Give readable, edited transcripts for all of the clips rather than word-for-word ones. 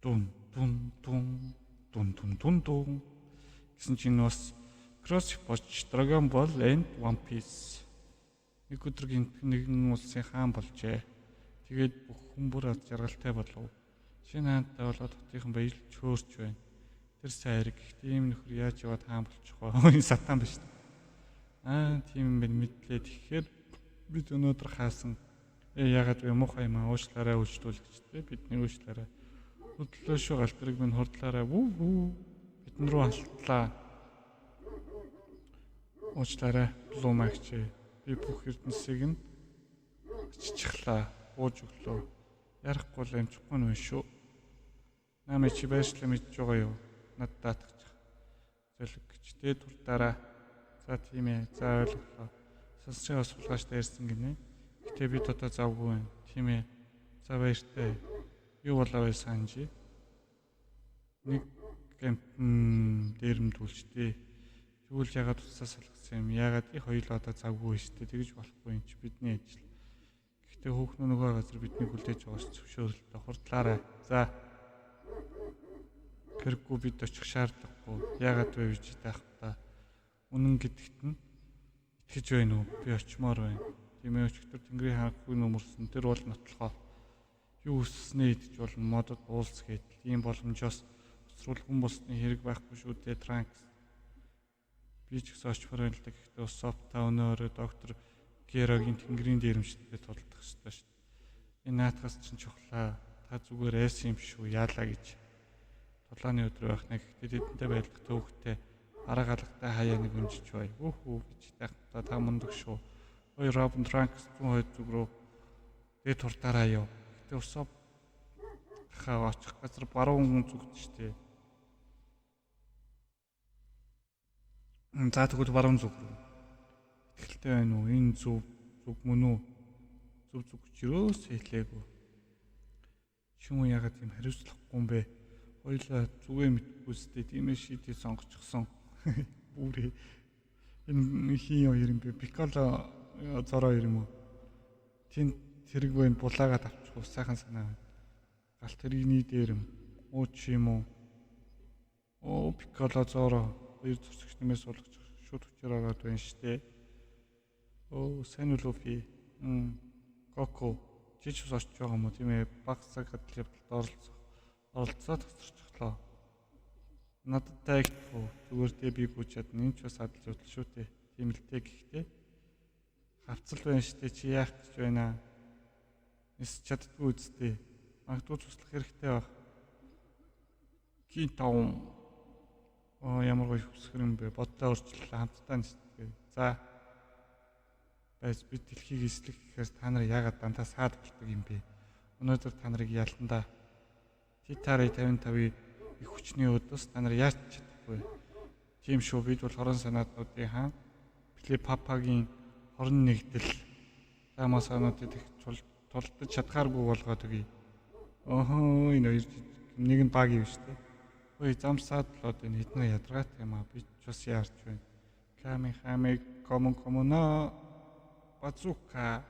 Дун дун дун дун дун дун дун гэсэн чинь бас Cross Watch Dragon Ball and One Piece. Нэг өдөр гинт нэгэн улсын хаан болжээ. Тэгээд бүх хүн бүр аз жаргалтай болов. Шинэ хаантай болоод хотынхан баярлж чөөрч байна. Тэр сайн хэрэг. Гэхдээ ийм нөхөр яаж яваад хаан болчих вэ? Энэ сатан биш. Аа, тийм юм байна, мэдлээ. Тэгэхээр бид өнөөдөр хаасан яагаад вэ, муухай юм аа, уучлаарай, үйлчлүүлэгч те, бидний уучлаарай. Хөдлөө шүү, галт тэрэг минь, хурдлаарай. Вүү вүү. Бидэн рүү алтлаа. Уучлаарай, Блумагч. Би бүх эрдэнсийг нь аччихлаа. Бууж өглөө. Ярахгүй л амжихгүй нь шүү. Намайг чи байршлаа мэдж байгаа юу? Над даатгачих. Зөлөг гэж тэ дуртаараа. За, тийм ээ. За, ойлголоо. Сонсч байгаа сулгааштай ирсэн гинэ. Гэтэ бид одоо завгүй байна. Тийм ээ. За, баяртай. Юу болоо вэ, Санжи? Нэг гэмтэн дээрэмдүүлжтэй. Тэгвэл ягаад утсаа салгасан юм? Ягаад их хоёулаа одоо завгүй шүү дээ. Тэгж болохгүй юм чи бидний ажил. Гэхдээ хүүхнүү нөгөө газар биднийг хүлээж байгаас зөвшөөрөлтөй хурдлаарай. За. Хэрэггүй, бид очих шаардлагагүй. Ягаад вэ гэж таах та. Үнэн гэдэгт нь итгэж байна уу? Би очимоор байна. Тийм ээ, өчигдөр Тэнгэрийн харанхуй нүмерсэн. Тэр бол нотлохоо. Юу өсснээ идэж болно, модод уулз гэдэл. Ийм боломжоос уцруул хүн болсны хэрэг байхгүй шүү дээ, Транкс. Би ч гэсэн очмоор байна л да. Гэхдээ Усоп та өнөө өрөө доктор Герогийн Тэнгэрийн дээрэмчтэй тулдах ёстой шүү дээ. Энэ наадхаас чинь чухлаа. Та зүгээр айсан юм шүү. Яалаа гэж. Тулааны өдөр байх нэ. Гэхдээ тэдэнтэй байлдах төвөгтэй арга алгатай хаяа нэг өнжиж бай. Үхүү гэж та, та мундаг шүү. Ой, Робин, Транкс зүүн хойд зүг рүү дээд хурдаараа яв. Гэхдээ Усоп хаа очих газар баруун зүгт шүү дээ. За, тэгвэл баруун зүг рүү. Итгэлтэй байна уу? Энэ зөв зүг мөн үү? Зөв зүг гэж юус хэлээгүй. Чи юм ягаад тийм хариуцлагагүй юм бэ? Хоёлаа зүгээ мэдгүй сте, тийм ээ, шийдээ сонгочихсон. Бүрээ. Энэ хин хоёр юм бэ? Пикколо Зоро хоёр юм уу? Тэнд тэрэг байна, булаагаад авчих уу? Сайхан санаа байна. Галт тэрэгний дээр юм. Уу чи юм уу? Оо, Пикколо Зоро хоёр зурсагч нэмээс суулгачих шууд хүчээр ороод байна штэ. Оо, сайн уу, Луфи? Гоку чи ч бас очиж байгаа юм уу, тийм ээ? Баг цаг адил явдалд оролцох оролцоо тасарчихлоо. Надад тайгдах уу? Зүгээр дээ, би гүйж чадна. Энэ ч бас адил явдал шүү дээ. Тийм л дээ, гэхдээ хавцал байна штэ, чи яах гэж байна? Нис чаддгүй үсттэй. Магадгүй туслах хэрэгтэй байх. Китаун. Оо, ямар гоё хөсгөр юм бэ? Бодлоо өөрчлөлөө, хамтдаа нисдэг. За. Байж, бид дэлхийг эзлэх гэхээр та нар яагаад дандаа саад болдог юм бэ? Өнөөдөр та нарыг яландаа. Титари 55-ийн их хүчний өдөөс та нар яаж чадахгүй. Тийм шүү, бид бол хорон санаатнуудын хаан Пли Папагийн 21 дэл ламасануудыг тулдаж чадхааргүй болгоод өгье. Охоо, энэ хоёр нэг нь баг юм шүү дээ. Ой, зам саадлаад энэ хэдэн ядаргаатай юм аа. Би ч бас яарч байна. Ками хами комун комуно базука.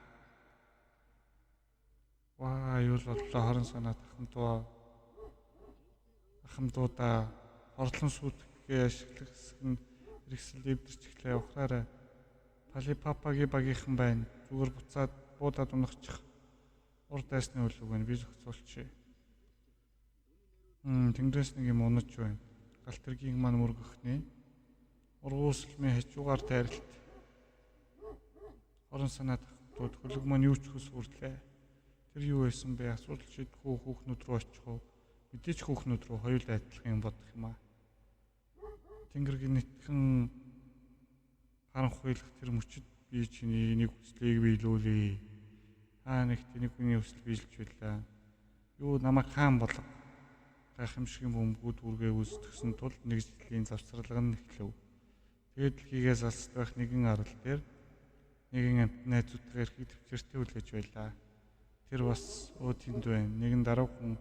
Ваа, юу л боллоо, хорон санаа тахамдуу. Ахамдуудаа хорлон сүйтгэхээ ашиглах хэсэг нь хэрэгсэл эвдэрч эхлэв. Ухраарай. Пали папагийн багийнхан байна. Зүгээр буцаад буудаад унахчих. Урд дайсны үл үг байна. Би зохицуулчихъя. Тэнгэрээс нэг юм унаж байна. Галт тэргийн маань мөргөх нэ. Ургуусалмын хажуугаар тайралт. Хорон санаа тахтууд хөлөг маань юу ч хөс хүрлээ. Тэр юу байсан бэ? Асуудал шийдэх үү, хүүхнүүд рүү очих уу? Мэдээч хүүхнүүд рүү, хоёулаа адилхан юм бодох юм аа. Тэнгэргийн нэтгэн харанхуйлах тэр мөчөд би чиний нэг хүслийг биелүүлье. Та нэгт нэг хүний хүсэл биелж байлаа. Юу, намайг хаан болго. Гайхамшигын бөмбөгүүд үргээ үүсгэсэн тул нэг жилийн завсарлага нь эхлэв. Тэгээд дэлхийгээс алсад байх нэгэн арал дээр нэгэн амьтан найзуудтайгаа ирэхийг тэвчээртэй хүлээж байлаа. Тэр бас өө тэнд байна. Нэгэн даруй хүн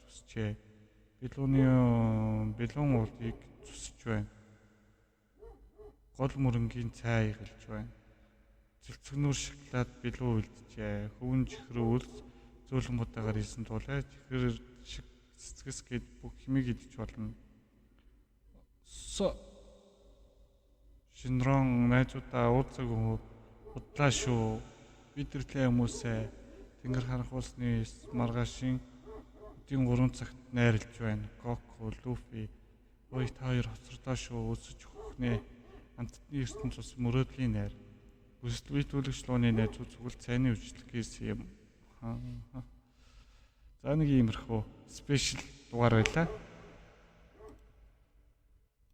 төсчээ. Билууны билуун уулыг зүсэж байна. Гол мөрөнгийн цай игэлж байна. Цэлцэгнүүр шоколад билүү үлджээ. Хөвөн чихрүү үлс зөөлөн будаагаар исэн тулай чихэр шиг Цэцгэс гээд бүх химийг идэж болно. Со Шинрон найзуудаа уулзаагүй удлаа шүү. Бид ирлээ хүмүүсээ. Тэнгэр харанх улсны маргаашийн өдийн 3 цагт найрлж байна. Гоку, Луфи. Ой, та хоёр хоцорлоо шүү. Өсөж хөхнэ. Амттны ертөнц ус мөрөөдлийн найр. Бүсэл битүүлэгч лууны найзууд зүгэл цайны үйлчлэг хийсэн юм. За, нэг иймэрхүү special дугаар байлаа.